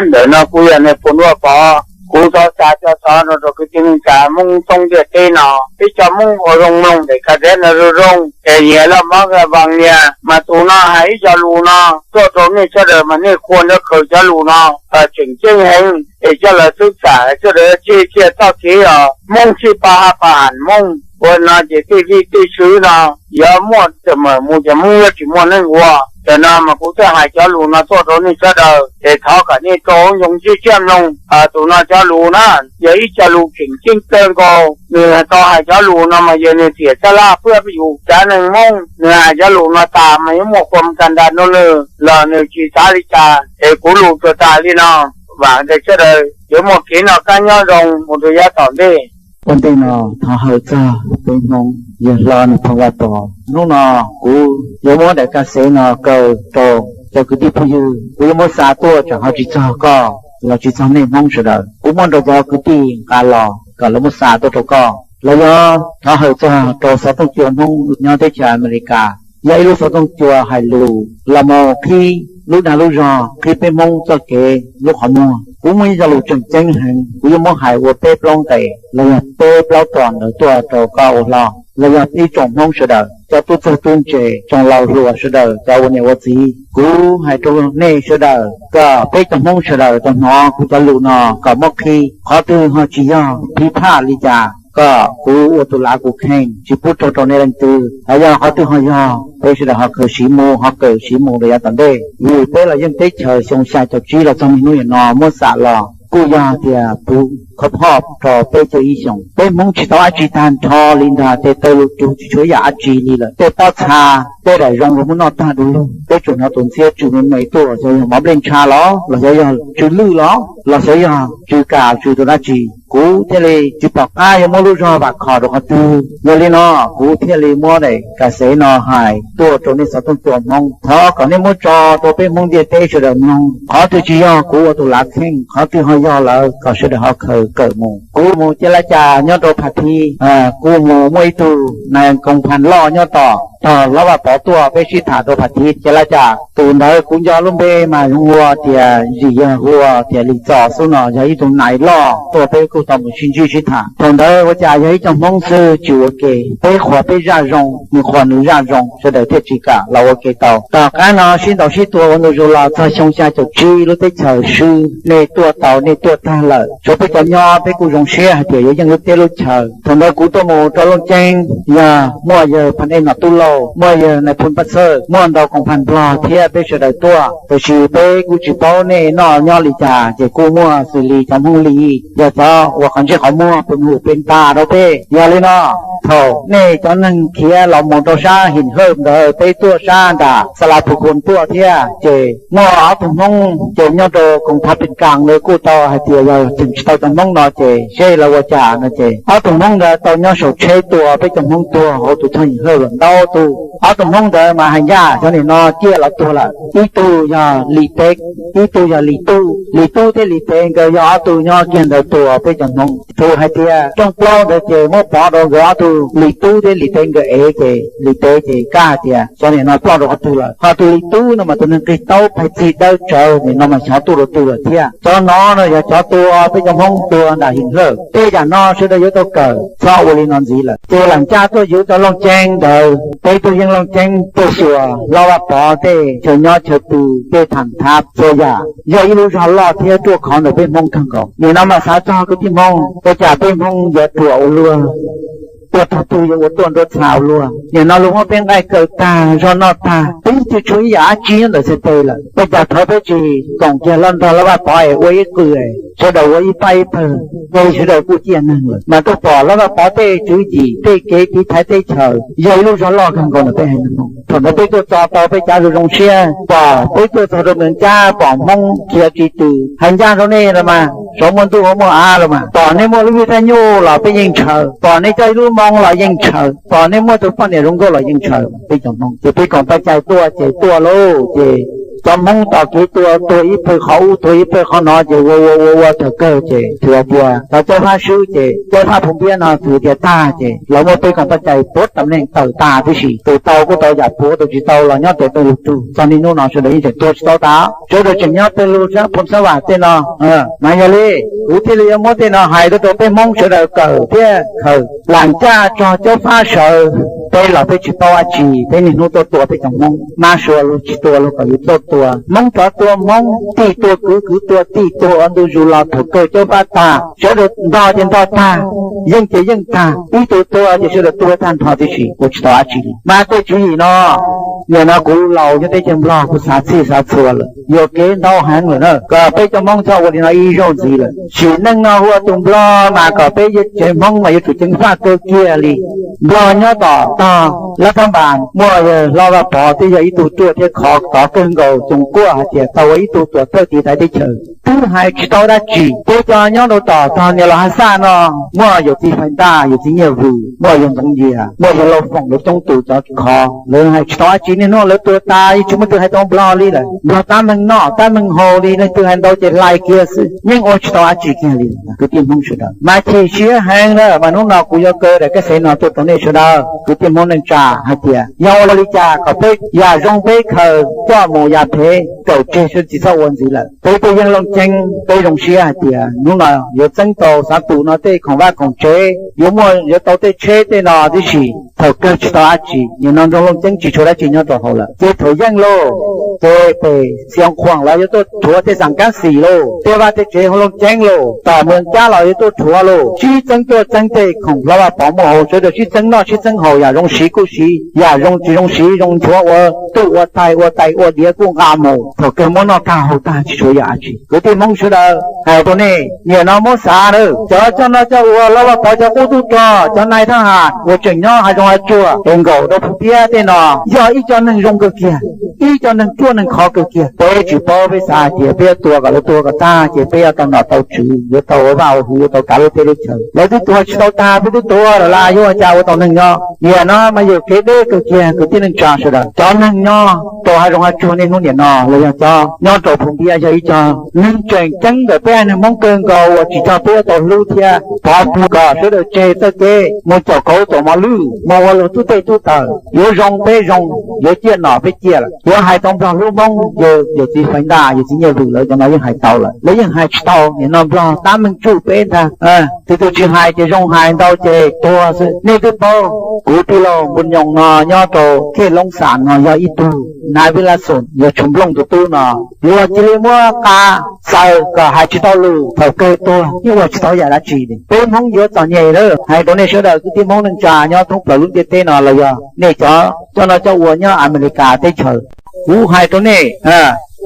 Ntawm no kuv yog Nais Phoo Vaj Pov, kuv thov xa cov xov no rau kwv tij neej tsa Hmoob thoob ntiaj teb no. Peb cov Hmoob ua zoo mloog daim ka deb no zoo zoo, es nyias laj mob ka vaas nyias. Mas tus no hais ib co lus no tuaj rau nej sawv daws mas nej kuaj nrov khaws cov lus no tseem ceeb heev, es coj los xub xam sawv daws tseg cia txoj kev os Hmoob sib pab hab pab ham Hmoob. Ua no ces tej vij tej sw no yuav muaj tawm mam mus ces Hmoob yuav tsis muaj neeg ua. Tam no mas kuv thiaj hais cov lus no tuaj rau nej sawv daws, es thov kom nej tau zoo siab siab mloog. Tus no cov lus na yog ib co lus tseem ceeb kawg nkaus. Nws tau hais cov lus no mas yog nws tiam xab laj pab pab yus cov neeg Hmoob. Nws hais cov lus no tas mas yuav muaj khuam ka nra rau nws los nws tsis xav li cas. Es kuv lus tsuas tas li no, vam tias sawv daws yuav muaj kev noj qab nyob zoo mus rau yav tom ntej. Ua ntej no thov hawm txog peb Hmoob yawg hlob Nais Phoo Vaj Pov. Hnub no kuv yuav muab daim ka xev no kaw rau cov kwv tij phooj ywg, kuv yuav muab xa tuaj tsam ho tsis txog koj los tsis txog nej Hmoob sawv daws. Kuv muab nrog cov kwv tij nqa los kom lawv muab xa tuaj rau koj. Los yog thov hawm txog rau xov tooj cua Hmoob nyob teb chaws Amelikas, yog ib lub xov tooj cua hais lus los mus qhib lub dag lub zog, qhib peb Hmoob txoj kev lub qhov muag. Kuv muaj ib co lus tseem ceeb heev, kuv yuav muab hais ua peb plaub nqes los yog peb plaub tom ntawd tuaj rau koj ua hlob los yog ib tsoom Hmoob sawv daws, cov tub txawg tub ntse, tsoom laus hluas sawv daws, cov ua niam ua txiv. Kuv hais rau nej sawv daws kom peb cov Hmoob sawv daws tau hnov kuv cov lus no kom muab qhib. Qhov twg ho tsis yog, phiv phaj li cas kom kuv ua tus lav kuv kheej tsis pub raug rau nej leej twg. Los yog qhov twg ho yog, peb sawv daws ho kawm siv mus, ho kawm siv mus rau yav tom ntej. Vim peb los yeej teb chaws xyoo xya caum tsib los txog niaj hnub niam no muab xam los kuj yog tias puv khov phoj rau peb caug ib xyoos. Peb Hmoob tsis tau dab tsi tag nrho li ntag, tej taw lus rug tsis tshuav ib yam dab tsi li lawm. Tej pob txha, tej daim zoo los muab noj tag du lug. Peb tsuas hnov tus ntxhiab tsw me me tuaj, xyov yog mov nplej ntsha los los xyov yog tsw lwj los los xyov yog tsw kam tsw tus dab tsi. Kuv thiaj li tsis pom qab yuav muab lub zog vam khom rau qhov twg. Yog li no kuv thiaj li muab daim ka xev no hais tuaj rau nej xov tooj cua Hmoob. Thov kom nej muab tso rau peb Hmoob ntiaj teb sawv daws mloog. Qhov twg tsis yog kuv ua tus lav kheej, qhov twg ho yog lawm kom sawv daws ho khaws kawm mus. Kuv mus cia laj cas nyob rau Phav Thiv, kuv mus muaj ib tug nais koom phas loj nyob tom tog Hlob Vaj Pov tuaj, peb sib tham rau Phav Thiv. Cia laj cas tus ntawd kuv nco lub npe mas zoo ua tias Zim Yawg, hu ua tias Lis Txos xwb no, yog ib tug nais loj tuaj, peb kuj tau mus sib ntsib sib tham. Thaum ntawd ua cas yog ib co Hmoob xwb tsis ua ke, peb qhuas peb zaj zoo, nws qhuas nws zaj zoo, sawv daws thiaj tsis kam los ua ke tau. Tom qab no sib ntaus sib tua ua ntu zus los txog xyoo xya caum tsib lub teb chaws swb, nej tuaj tau nej tuaj tag lawm, tshuav peb cov nyob peb kuj zoo siab hais tias yuav yeej lub teb lub chaw. Thaum ntawd kuv tuaj mus rau Looj Ceeb, yog muaj yawg Phas Ej Nom Tub Lauj, muaj yawg nais phoo Paj Xawj, muaj ntau koom phas Nplog thiab peb sawv daws tuaj, tiam sis peb kuj tsis paub nej noj nyob li cas, ces kuj muaj xws li cov Hmoob Lis, yog cov uas qhov ntsej qhov muag pes hum pes ntas rau peb. Yog li no, thaum nej cov neeg khiav los mus rau sab Him Hawj ntawd, peb tuaj sab nram Xa Las Phu Khun tuaj thiab, ces muaj ob tug Hmoob ces nyob rau koom phas Pis Kas ntawd kuj tau hais tias yog cheem tsis tau cov Hmoob no ces seb lawv ua cas no ces ob tug Hmoob ntawd tau nyob saum tsheb tua peb cov Hmoob tuag hauv tus txog Him Hawj lawm ntau tus. Ob tug Hmoob ntawd mas hais ncaj cov nim no ciaj los tuag lawm, ib tug yog Lis Tev, ib tug yog Lis Tub. Lis Tub thiab Lis Tev nkawd yog ob tug nyob kiag ntawd tua peb cov Hmoob. Thaum hais tias rooj plaub ntawd ces muab pov rau nkawd ob tug, Lis Tub thiab Lis Tev nkawd ev, ces Lis Tev ces kaj hais tias cov nim no ploj rau qhov twg lawm. Ho tus Lis Tub no mas tus neeg qig taub phais txig dawb tsawv, nim no mas xyov tuaj rau twg lawm thiab. Cov no no yog cov tua peb cov Hmoob tuag nram Him Hawj. Tej yam no sawv daws yuav tau kawm, txhob ua li no ntxiv lawm. Ces lam ncaj tuaj yuav cov Looj Ceeb ntawd, peb tuaj yeej Looj Ceeb tuaj xyuas Hlob Vaj Pov tej chaw nyob chaw pw, tej tham thav txhua yam. Yog ib lub zog loj thiab ruaj khov ntawm peb Hmoob kawg nkaus. Nim no mas xav txog kwv tij Hmoob, ua cas peb Hmoob yuav ruam ua luaj, tuaj tog twg yuav ua tuaj nruab txha ua luaj. Nim no luag muab peb nqaij kaw tag, zog noj tag, peb twb tsis tshuav ib yam dab tsi nyob ntawm txhais tes lawm. Ua cas thov peb tsis koom kiag Hlob Nrog Hlob Vaj Pov es ua ib qw, sawv daws ua ib pab ib pawg, ces sawv daws kuj ciaj neeg lawm. Mas tuaj pom Hlob Vaj Pov tej tswv yim, tej kev tiv thaiv teb chaws, yog ib lub zog loj kawg nkaus ntawm peb haiv neeg Hmoob. Thaum ntawd peb tuaj txog tau peb cav zoo zoo siab, pom peb tuaj txog rau Mees Cab, pom Hmoob khiav tsis twm, hais ncaj rau nej los mas, saum muaj ntuj muaj av los mas, pom nej muaj lub vij thaj nyuj los peb yeej ntshaw, pom nej coj ib lub moo los yeej ntshaw, pom nej muaj tus poj niam zoo nkauj los yeej ntshaw. Peb cov Hmoob ces peb koom pab cai tuaj ces tuaj lauj, ces Cov Hmoob tos kev tua, tua ib pawg qhov ub tua ib pawg qhov no ces ua ua ua ua thaum kawg ces txawm tias cov Caub Fab swb ces Caub Fab Phu Npiab no txawm tias tag ces lawv muab peb koom txoj cai puav tam neeg tawm tas tib si. Tus tau kuj tau yam puav, tus tsis tau los nyob tes pes lug rug txog niaj hnub no sawv daws yeej tseem tuag tsis tau tas. Sawv daws tseem nyob pes lug sab Phoo Xab Vam tej no. Mas yog li kuv thiaj li yuav muab tej no hais tuaj rau peb Hmoob sawv daws kawm thiab khaws lam ncaj tso Caub Fab sawv. Peb los peb tsis paub dab tsi, peb niaj hnub tuaj tua peb cov Hmoob, mab sua luag tsis tua luag kom yus tuaj tua. Hmoob rov tua Hmoob, tij tua kwv, kwv tua tij, tua ua ntu zus los thaum kawg Caub Fab tag, sawv daws ntog ces ntog tag, yeej ces yeej tag, ib tug tuag ces sawv daws tuag tag nrho tib si, ua tsis tau dab tsi li. Mas tej tswv yim no, nim no kuv laus nyob teb chaws Nplog kuv xav txhij xav txhua lawm, yuam kev ntau heev lawm na, kom peb cov Hmoob txhob ua li no ib zaug ntxiv lawm. Sim neej no hu ua tus Nplog mas kom peb tsev Hmoob mas yuav tsum ceev faj kawg kiag li. Nplog nyob tom tog Lab Thab Npas muaj yawg Hlob Vaj Pov twb yog ib tug ruaj thiab khov tov kawg nkaus, Coom Kuaj hais tias tau ua ib tug tuam thawj tiv thaiv teb chaws twb hais tsis tau dab tsi. Peb cov nyob rau tom tog Niam Los Haj Xaj no muaj yawm txiv Fais Ntaj, yawm txiv Nyiaj Vwm, muaj yawg Ntxoov Yias, muaj yawg Lauj Foom, lawv coob tus cov khov, lawv hais tsis tau dab tsi. Niaj hnub lawv tua tas yeej tsis muaj leej twg hais tau Nplog li lawm. Nplog tab meeg noj tab meeg haus li, leej twg hais ntau ces hlais kiag xwb, yeej ua tsis tau dab tsi kiag li. Kwv tij Hmoob sawv daws mas chim siab heev na, mas hnub no kuv yuav kaw daim kaj xev no tuaj rau nej sawv daws kwv tij Hmoob neej tsa hais tias yog ua li cas kom peb yam zoo peb khaws coj mus, yam phem kawm tseg, sawv tsis txhob ua ntxiv lawm. Peb tej yeej Looj Ceeb peb zoo siab hais tias hnub no yuav txeeb tau xav tus no tej khoom vaj khoom tsev, yuav muaj yuav tau tej tsheb tej no tib si. Thaum kawg tsis tau dab tsi, nim no nroog Looj Ceeb tsis tshuav dab tsi nyob rau hauv lawm. Ces thaum yeej lauj, ces pem Xi Oos Khuam lawv yuav tuaj rhuav tej xas kab xis lauj, tej vaj tej tsev hauv Looj Ceeb lauj, tom Mws Cab los yuav tuaj rhuav lauj. Sib txeeb tuaj txeeb tej khoom Hlob Vaj Pov muaj hauv, sawv daws sib txeeb noj sib txeeb haus, yam zoo siv kuj siv, yam zoo tsis zoo siv, zoo nchuav ua tuj ua tais, ua tais ua diav kuj nqa mus. Thaum kawg muab noj tag haus tag tsis tshuav yam dab tsi. Kwv tij Hmoob sawv daws, hais rau nej, nim no muab xav na, cov coj noj coj ua, Hlob Vaj Pov cov qub tub rog, cov nai thab ham uas tseem nyob hav zoov hav tsuag es nkaum rau Phu Npiab tej no, yog ib co neeg zoo kawg kiag, ib co neeg ruaj neeg khov kawg kiag. Peb tsis paub, peb xav hais tias peb yuav tua kom lawv tuag kom tag ces peb yuav tau nom tau tswv, yuav tau ua vaj ua hwv, yuav tau kav lub teb lub chaw. Lawv twb tuag tsis tau tag, peb twb tuag lawm las, yuav ua cas ua tau neeg nyob? Nim no mas yawm kev deb kawg kiag kwv tij neej tsa sawv daws. Cov neeg nyob rau hav zoov hav tsuag niaj hnub nim no los yog cov nyob rau Phu Npiab yog ib co neeg tseem ceeb ntawm peb haiv neeg Hmoob kawg nkaus uas tsis txog peb yuav tau hlub thiab pov pug kom sawv daws tseg txoj kev mus caum kauv caum mos lwj, mus ua luag tub tej tub taws. Yuav zoo peb zoo, yuav ciaj nom peb ciaj lawm, yuav hais tau Nplog hlub Hmoob, yawm txiv Fais Ntaj, yawm txiv Nyiaj Vwm lawv cov no yeej hais tau lawm, lawv yeej hais tsis tau. Nim no Nplog tab meeg tsuj peb ntag. Tus twg tsis hais ces zoo hais, ntau ces tuag xwb. Nej twb paub kuv tij laug Npus Nyoos no nyob rau Khej Loob Xam no yog ib tug nav vij laj xoom, yog tshuv nplooj tus tub no, luag cia li muab qa xaws kom hais tsis tau lus, thaum kawg tuag yeej ua tsis tau yam dab tsi li. Peb Hmoob yuav txom nyem lawm. Hais rau nej sawv daws kwv tij Hmoob neej tsa nyob thoob plaws lub ntiaj teb no los yog nej cov coj noj coj ua nyob Amelikas teb chaws, kuv hais rau nej,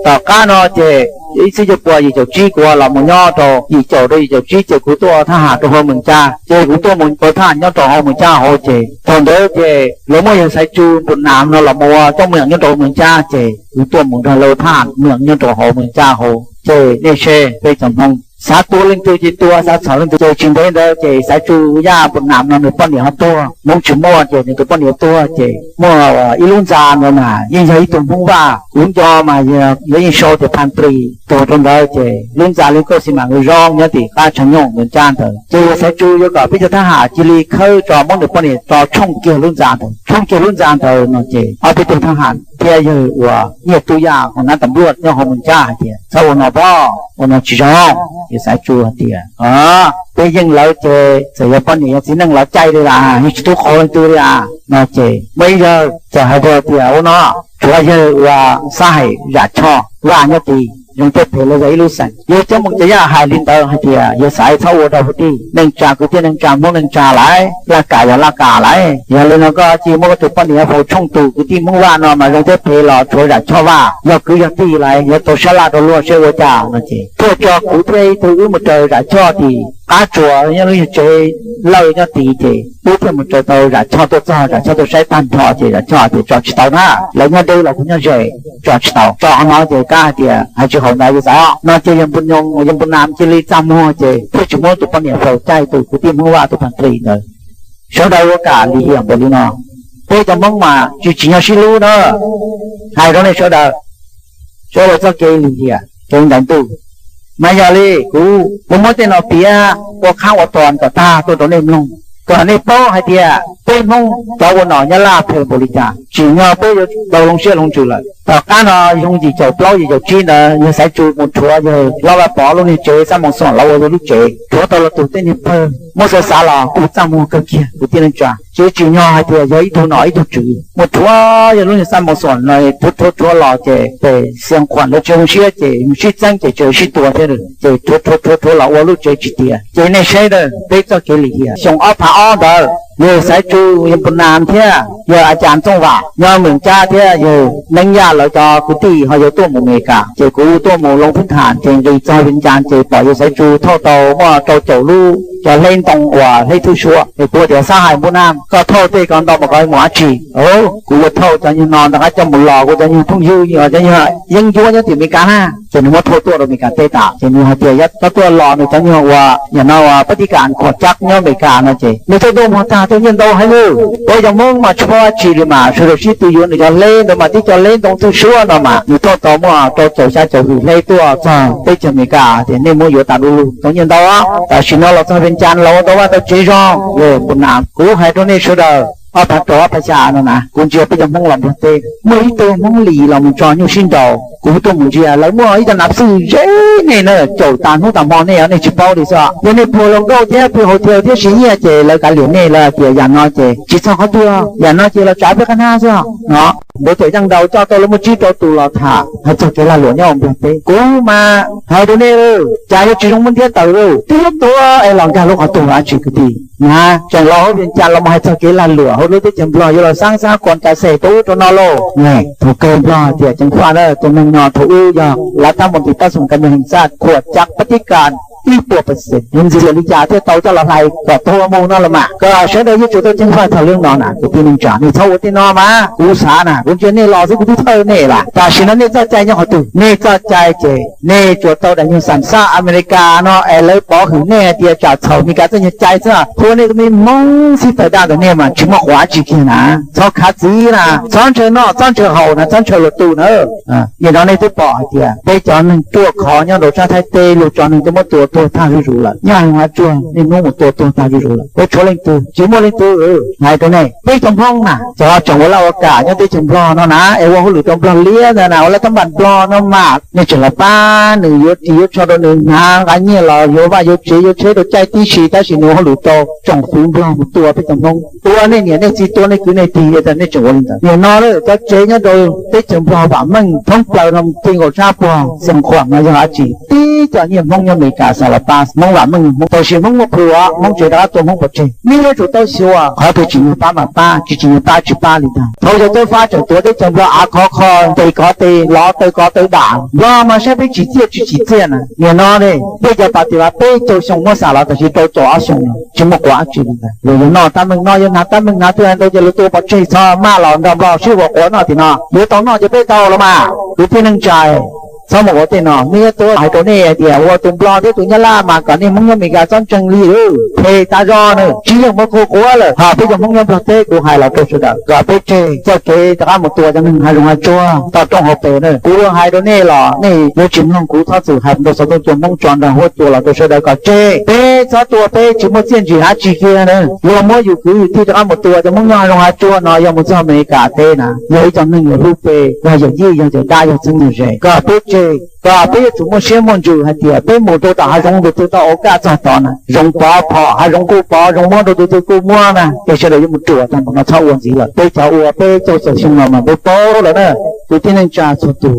tom qab no ces ib txhiab cuaj pua yim caum tsib kuv los mus nyob rau yim caum rau yim caum tsib ces kuv tuaj ua thab ham rau hauv Mws Cab, ces kuv tuaj mus ua thab ham nyob rau hauv Mws Cab hauv ces thaum ntawd ces lawv muab yawg Xaiv Tsu Npus Nam no los mus ua coj mus nyob rau Mws Cab ces kuv tuaj mus nrog lawv thab ham nyob rau hauv Mws Cab hauv. Ces nej seb peb cov Hmoob xav tua leej twg ces tua, xav txhom leej twg ces tsis ntev ntawd ces Xaiv Tsu Yaj Npus Nam no nws poj niam ho tuag, Hmoob tsis muaj ces nws tus poj niam tuag ces muaj ib lub ntxa ntawd mas yeej yog ib tug Hmoob Vaj, kuv nco mas yog yeej sau tias Phan Plis tuag rau ntawd ces lub ntxa li kauj xi mas zoo nyob tim qab tshav nyooj Mws Cab ntawd. Ces yawg Xaiv Tsu yuav kom peb cov thab ham cia li khawb tso muab nws poj niam tso tshooj kiag lub ntxa ntawd, tshooj kiag lub ntxa ntawd no ces ob peb tug thab ham thiab yawg uas Nyiaj Tub Yaj uas nab tam luaj nyob hauv Mws Cab hais tias txhob ua no pob, ua no tsis zoo. Yawg Xaiv Tsu hais tias peb yeej lawv ces txawm yog poj niam yog txiv neej los caij li las, yeej tsis tub qauv leej twg li as no ces muaj ib yawg txawm hais rau tias ua no, tshuav yawg uas Xab Hais Zam Tshoj Vaj nyob tid, zoo thiab phem los yog ib lub xeem. Yawg Coob Moos Cov Yaj hais li ntawd hais tias yawg xaiv txhob ua rau kwv tij neej tsa, kwv tij neej tsa Hmoob neej tsa lawm, laj kam yog laj kam lawm, yog li no koj cia muab koj tus poj niam faus tshooj tus kwv tij Hmoob Vaj no mas zoo thiab phem los tshuav Zam Tshoj Vaj yog kwv yog tij lawm, yuav tau sab laj rau luag seb ua cas no ces thiaj tso kuv thiab ib tug wb mus raws Zam Tshoj tim qab tsuas nyob lub nyuag tsev lawj nyob tid ces wb thiaj mus raws tau Zam Tshoj tuaj txog, Zam Tshoj tuaj saib tag nrho ces Zam Tshoj tias tso tsis tau na, lawv nyob deb los kuv nyob ze, tso tsis tau. Tso qhov no ces kab hais tias hais tsis haum ntawd yawg xaiv os no ces yawg Npus Nyoos yawg Npus Nam cia li txaj muag ces thiaj tsis muab tus poj niam faus caij tus kwv tij Hmoob Vaj tus Phan Plis ntawd. Sawv daws ua kam lim hiam npaum li no, peb cov Hmoob mas tsis tsim nyog sib hlub na. Hais rau nej sawv daws, rau lawv txoj kev lim hiam kev ncaim ntuj. Mas yog li kuv muab tej no piav ua qhab ua tos kom tag tuaj rau nej mloog, kom nej paub hais tias peb Hmoob cov ua nom Nyab Laj phem npaum li cas, tsim nyog peb yuav tau loo siab loo ntsws lawm. Tom qab no xyoo yim caum plaub yim caum tsib ntawd yawg Xaiv Tsu mus rhuav yawg Hlob Vaj Pov lub niag tsev Xab Moos Xoom los ua lub tsev, rhuav tau los tus tej niag pawg muab xav xav los kuj txaj muag kawg kiag kwv tij neej tsa. Ces tsim nyog hais tias yog ib tug nom ib tug tswv mus rhuav yawg lub niag Xab Moos Xoom no, rhuav rhuav rhuav los ces pem Xias Khuam lawv tsis zoo siab ces mus sib txeeb ces tseem sib tua thiab, ces rhuav rhuav rhuav rhuav los ua lub tsev tsis tiav. Ces nej saib na, peb txoj kev lim hiam xyoo ob phav ob ntawd yawg Xaiv Tsu, yawg Npu Nas thiab yawg A Cas Txooj Vam nyob Mees Cab thiab yawg Neeb Yaj lawv cov kwv tij ho yawg tuaj mus Amelikas, ces kuv tuaj mus loo phib tham ces nqis txog Vias Cas ces pom yawg Xaiv Tsu thauj tau muaj rau caum lub cov hleb ntoo uas hleb thwj suab. Es kuv tias, Xab hais Npu Nas, koj thauj tej ko ntau mas koj mus dab tsi? Kuv yuav thauj cov nyuag no rov qab coj mus los kuv cov nyuag phooj ywg, cov nyuag yeeb ncuab nyob tim Amelikas na. Ces nws muab thauj tuaj rau Amelikas teb tas, ces nws hais tias yog koj tuaj los nws cov nyuag uas nim no uas pab tib kas khuam cab nyob Amelikas no ces nws tuaj tuaj mus tag tuaj nyiaj ntau heev li. Peb cov Hmoob mas tsis paub dab tsi li mas sawv daws sib tw yuav nws cov hleb ntawd mas tib co hleb ntoo thwj suab no mas nws thauj tau muaj rau caum xya caum hwm hleb tuaj txog teb chaws Amelikas tias nej muab yuav tas du lug tau nyiaj ntau. Tam sim no los txog Vias Cas los ua tau vaj tau tsev zoo. Yawg Npu Nas, kuv hais rau nej sawv daws, ob phav rau ob phav xya no na kuv ntsia peb cov Hmoob los Nplog teb, muaj ib tug Hmoob Lis los mus tso nyuj sib nraus, kuv tuaj mus ntsia lawv muaj ib co nav xwj ze nej na, caum tas hnub tas hmo nej os nej tsis paub li xwb. Yog nej puag hluas nkauj thiab puag hauv thiaus thiab siv nyiaj ces lawv kav liam nej, lawv hais tias yam no ces tsis txog qhov twg, yam no ces los tsav peb qab hnab xwb no. Npawg Tuam Yeej Nraus coj tau lawv muaj tsib rau tus los tham hais txog kev lag luam nyob hauv Nplog teb. Kuv mas hais rau nej, cas yuav tsis zoo muab ntiab tawm li, twb yuav tuag es los nkag lub qhov tuag dab tsi kwv tij na. Tseem los hauv Vias Cas los mus hais txog kev lag luam hauv lub teb chaws Nplog yuav los xab xab kuas kas xes rau ub rau no lauj. Thaum kawg Nplog tias ceev faj na, tus neeg no thaum ub yog lav tab npoo tis tab xoom kas nyuag heev xaj khuam cab pab tib kas ib puas pawv xees, ntxias li cas thiaj tau coj los hlais kom tuag mus no los mas, kom sawv daws yuav tsum tau ceev faj thaum lub no na kwv tij neej tsa. Nej txhob ua tej no mas kuv xav na, kuv ntsia nej los xwb kuv twb thawj nej lawm. Tam sim no nej txoj cai nyob qhov twg? Nej txoj cai ces nej tsuas tau daim nyuag xam xaj Amelikas no es lawv pov hwm nej hais tias tsam txhaum Amelikas txoj nyuag cai xwb. Hu ua nej tus me Hmoob xib taws daj ntawm nej mas tsis muaj quav tsis kiag na. Txhob khav txiv na, txhob ntshaw noj txhob ntshaw haus na, txhob ntshaw luag tug na. Nim no nej twb pom hais tias peb cov neeg ruaj khov nyob rau sab Thaib teb lus tso neeg twb muab tua tuag tag zuj zus lawm, nyob hauv hav tsuag niaj hnub mus tua tuag tag zuj zus lawm, peb tshuav leej twg? Tsis muaj leej twg. Hais rau nej, peb cov Hmoob na, cov tseem ua laj ua kam nyob teb chaws Nplog no na es ua hauj lwm rau Nplog liab ntawd na, ua laj tab npam Nplog no mas nej tseem los pab nws yuav ris yuav tsho rau nws hnav nqa nyiaj los yuav vaj yuav tsev yuav tsheb rau caij tib si, tab sis nws ua hauj lwm rau tsoom fwv Nplog mus tua peb cov Hmoob, tua nej niam nej txiv tua nej kwv nej tij, nej tseem ua li ntawd. Nim no lawm cov tsev nyob rau teb chaws Nplog vam meej thoob plaws no, ti nkaus sab puag Xias Khuam no yog dab tsi? Tib co nyiaj Hmoob nyob Amelikas xas los pab Hmoob vam meej Hmoob, tam sis Hmoob muaj plhus, Hmoob tsev rov qab tua Hmoob pov tseg. Nej yuav tsum tau xyuas qhov twg tsis yog pab mas pab, tsis tsis yog pab tsis pab li ntag. Thaum yog Txawj Fab tseem tuav teb chaws Nplog av khov kho, ntes kov tes, lov taw kov taw dam, Nplog mas saib peb tsim txiaj tsis tsim txiaj na. Nim no ne, peb cov pas tis vas peb caug xyoo muab xam los tam sim rau caum ob xyoo no tsis muaj quav dab tsi li ntag. Luag yuav noj tab meeg noj, yuav hnav tab meeg hnav, twb hais ntau ces luag tua pov tseg, txhob maj los nrog Nplog sib huam quav noj tim no. Yuav tau noj ces peb tau los mas. Kwv tij neej tsa, txhob mus ua tej no. Nej yuav tuav hais rau nej hais tias ua tus Nplog thiab tus Nyab Laj mas kom nej Hmoob nyob Amelikas txhob ntseeg li lawm, phem tas zog na, tsis yeej muaj qhua quav lawm. Ho peb cov Hmoob nyob Nplog teb kuv hais los rau sawv daws kom peb tseg txoj kev rov qab mus tua cov neeg hav zoov hav tsuag toj roob hauv pes na. Kuv hais rau nej los nej yuav tsis mloog, kuv txhob txwm hais ntau xov tooj cua Hmoob tso nrog huab cua los rau sawv daws kom tseg. Peb txhob tua, peb tsis muaj txiaj ntsig dab tsi kiag na. Luag muab yus kwv yus tij rov qab mus tua cov Hmoob nyob hav zoov hav tsuag no yog mus txog Amelikas teb na, yog ib co neeg yog hlub peb, yog yawm yij yog yawm dab yog txheeb yawm ze, kom peb tseg. Kom peb yuav tsum muaj siab muaj ntsws hais tias peb mus rau tom hav zoov tus twg tau ua kaj txog tod na, zoov pov phom hav zoov kuj pov, zoov muab rau tus twg kuj muab na, es sawv daws yuav mus ruam tag npaum no txhob ua ntxiv lawm. Peb cov ua peb caug xyoo no mas peb paub lawm na. Kwv tij neej tsa txhua tus,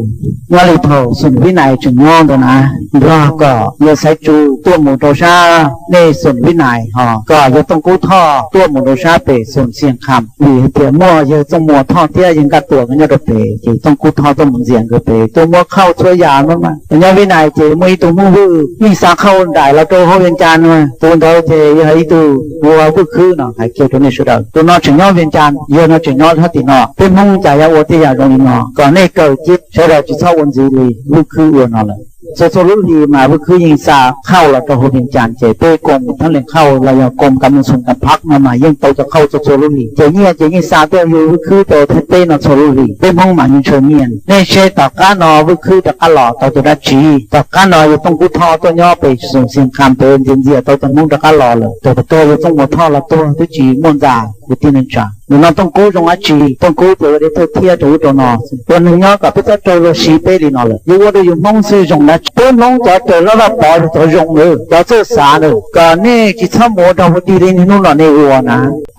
nyob li thaum Xoom Vib Nais tseem nyob ntawd na, Nplog kom yawg Xaiv Tsu tuaj mus rau sab nej Xoom Vib Nais, ho kom yawg Tooj Kub Thoj tuaj mus rau sab pem Xoom Xias Kham, vim hais tias muaj yawg Txooj Muas Thoj thiab yawg Nkaj Tuam nkawd nyob rau pem, ces Tooj Kub Thoj tuaj mus ntxias nkawd pem, tuaj muab khauj txhua yam no mas. Nyob Vib Nais ces muaj ib tug Hmoob Vwj yeej xa khauj nraim los rau hauv Vias Cas no, tus ntawd ces yog ib tug ua Vwj Khwb no. Hais kiag rau nej sawv daws, tus no tseem nyob Vias Cas, yawg no tseem nyob sab tim no. Peb Hmoob cas yuav ua tej yam zoo li no, kom nej kawm cia, sawv daws tsis txhob ua ntxiv li Vwj Khwb ua no lawm. Txhua txhua lub hlis mas Vwj Khwb yeej xa khauj los rau hauv Vias Cas ces peb koom thab lees khauj los yog koom kas moos xoom kas phab no mas yeej tau cov khauj txhua txhua lub hlis ces nyiaj ces yeej xa tuaj yug Vwj Khwb rau Thaib teb no txhua lub hlis. Peb Hmoob mas yeej ntshaw nyiaj. Nej saib tom qab no Vwj Khwb rov qab los tau tus dab tsi? Tom qab no yawg Tooj Kub Thoj tuaj nyob pem Xoom Xias Kham pem ntxias ntxias tau cov Hmoob rov qab los lawm. Thaum kawg yawg Tooj Kub Thoj los tuag twb tsis muaj ntxa. Kwv tij neej tsa, nim no Tooj Kub zoo dab tsi? Tooj Kub ces ua dej thawj thiab rau ub rau no, ua neeg nyob kom peb txhob raug luag siv peb li no lawm. Yus ua rau yus Hmoob xwb zoo dab tsi? Peb Hmoob cov raws hlob Vaj Pov yog cov zoo lawm, cov txawj xav lawm, kom nej tsis txhob mus ua rau hu dig li niaj hnub no nej ua na.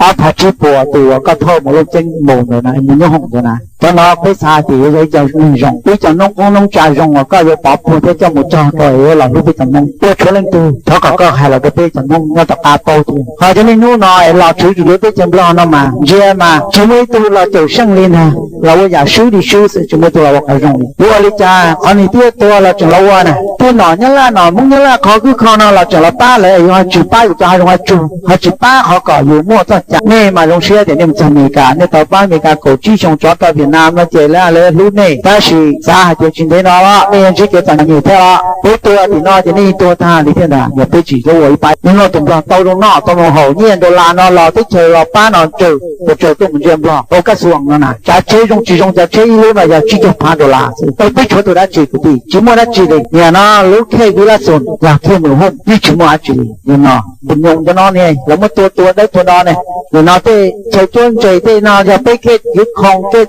Ob phav tsib puas tus uas koj thauj mus Looj Ceeb mus ntawd na, mus Nyoob Hoom ntawd na, cov no peb xav tias yuav yog ib co neeg zoo, ib co noob qoob noob tsa zoo uas koj yuav pov puag thiab coj mus cog rau es yuav los hlub peb cov Hmoob. Ua tshuav leej twg thov kom koj hais los rau peb cov Hmoob nyob tom qab paub thiab. Ho cov niaj hnub no es los tshwv tsis luv teb chaws Nplog no mas ntsia mas tsis muaj ib tug los caum seej li ntag, los ua yam swb li swb xwb, tsis muaj ib tug los ua qhov zoo li. Yuav ua li cas qhov niag tib tuag los tseem los ua na, tib nom Nyab Laj nom Hmoob Nyab Laj qhov kwj kho no los tseem los pab lawv, yuav ho tsis pab yus cov hav zoov hav tsuag, ho tsis pab qhov kom yus muaj txoj cai. Nej mas zoo siab tias nej mus txog Amelikas, nej tau pab Amelikas kaum tsib xyoo tso tau Vietnam no ces lawv hlub nej, tab sis xav hais tias tsis ntev no los nej yuav ntsib kev txom nyem thiab los peb tuag tim no ces nej yeej tuag tag li thiab ntag. Yog peb tsis tau ua ib pab, nej noj tus Nplog tau zoo noj tau zoo haus, nyiaj dollar no los teb chaws los pab no tsawg, ua tsawg tuaj mus ntsia Nplog ua kab xuas no na, tsav tsheb zoo tsis zoo, cov tsheb ib lub no yog tsib caug phav dollar xwb, tau peb tshuav tus dab tsi kwv tij? Tsis muaj dab tsi li. Nim no lub khej Vwj Lab Xoos los khej Mws Hooj yeej tsis muaj dab tsi li. Nim no npus nyoos cov no ne los muab tua tua dawb tua do ne. Nim no tej chaw cuab ntses tej no yog peb khej Vwj Khoos, khej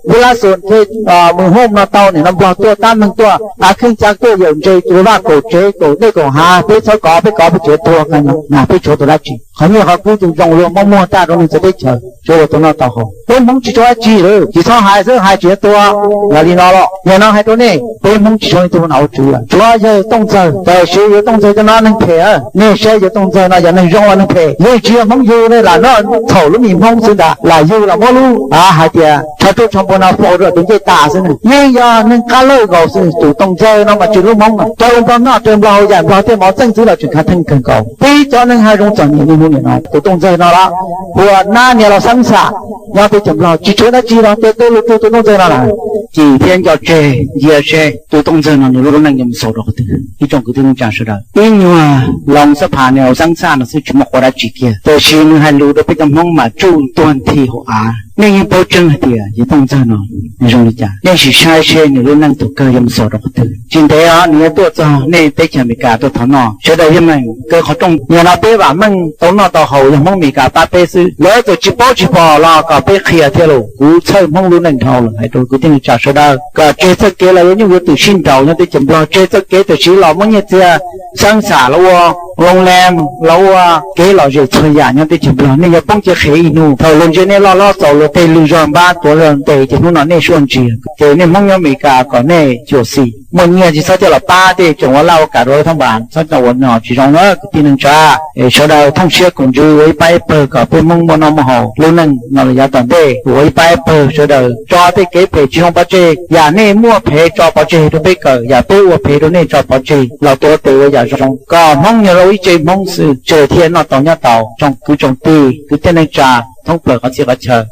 Vwj Lab Xoos, khej Mws Hooj no tau, nim no Nplog tuaj tab meeg tuaj, av kheej ca tuaj yawm ntses tus vaj kaum tsev kaum dej kaum hav, peb txhob kov, peb kov peb tsev tuag na, peb tshuav tus dab tsi? Qhov nyiaj qhov kub tus zoo luag muab muag tag rau neeg txawv teb chaws, tsuav ua tau noj tau haus. Peb Hmoob tsis tshuav dab tsi lawm, tsis txhob hais xwb, hais tsis tau tua. Yog li no los nim no hais rau nej, peb Hmoob tsis tshuav leej twg ua nom ua tswv lawm, tsuav yawg Tooj Ntxawg. Tab sis yawg Tooj Ntxawg cov no neeg phem, nej saib yawg Tooj Ntxawg no yog neeg zoo los neeg phem, yeej tsis yog Hmoob yug, nej lam noj txhaum lub mis Hmoob xwb ntag, lam yug los muab lub av hais tias tsho ruaj tsho npua no faus rau tus ncej tas xwb na. Yeej yog neeg qab lawj nkaus xwb, tus Tooj Ntxawg no mas tsis lub Hmoob no, raws Nplog noj raws Nplog haus, yam Nplog tej mov txeej xwb los tseem khav theej kawg nkaus. Peb cov neeg hav zoov txom nyem niaj hnub nim no, tus Tooj Ntxawg no los ua nab niag los xeeb xam nyob teb chaws Nplog, tsis tshuav dab tsi los tej tej lus rau tus Tooj Ntxawg no lawm. Cim thiab nco tseg ntsia seb tus Tooj Ntxawg no nws lub neej yuav mus xaus rau qhov twg. Ib tsoom kwv tij neej tsa sawv daws, ib nyuag loo xab pha nws haus xeeb xam no xwb tsis muaj quas dab tsi kiag, tab sis nws hais lus rau peb cov Hmoob mas tsuj tuag nthi hauv av. Nej yeej paub tseeb hais tias yawg Tooj Ntxawg no nws zoo li cas, nej sim saib seb nws lub neej tus kawg yuav mus xaus rau qhov twg. Tsis ntev os nws yuav tuaj txog nej teb chaws Amelikas tuaj thov noj. Sawv daws yeej meem kaw qhov rooj, nim no peb vam meej tau noj tau haus yog Hmoob Amelikas pab peb xwb, lawv txawm tsis paub tsis pom los kom peb qhia thiab lauj. Kuv txhawj Hmoob lub neej dhau lawm, hais rau kwv tij neej tsa sawv daws kom tseg txoj kev los yuav nyuj yuav twm sib nraus nyob teb chaws Nplog, tseg txoj kev tam sim los muab nyiaj txiag xeeb xam los ua loo le los ua kev lom zem txhua yam nyob teb chaws Nplog. Nej yuav poob cia qhev ib hnub, thaum luag ntsia nej loj hlob txaus luag tej lwj zog npab tuav luag ntes ces hnub no nej suaj ntsia ces nej Hmoob nyob Amelikas kom nej xyuam xim, muaj nyiaj tsis txhob coj los pab tej tsoom ua laj ua kam rau thoob npas, txhob coj ua no tsis zoo na kwv tij neej tsa. Es sawv daws thooj siab koom ntsws ua ib pab ib pawg kom peb Hmoob muaj noj muaj haus lub neej no los yav tom ntej. Ua ib pab ib pawg sawv daws tso tej kev phem tsis zoo pov tseg, yam nej muaj phem tso pov tseg rau peb kawm, yam peb ua phem rau nej tso pov tseg los tuav tes ua yam zoo kom Hmoob yog ua ib tse Hmoob xwb, tseem thiaj noj tau nyob tau. Tsoom kwv tsoom tij kwv tij neej tsa thoob plaws qhov txhia qhov chaw,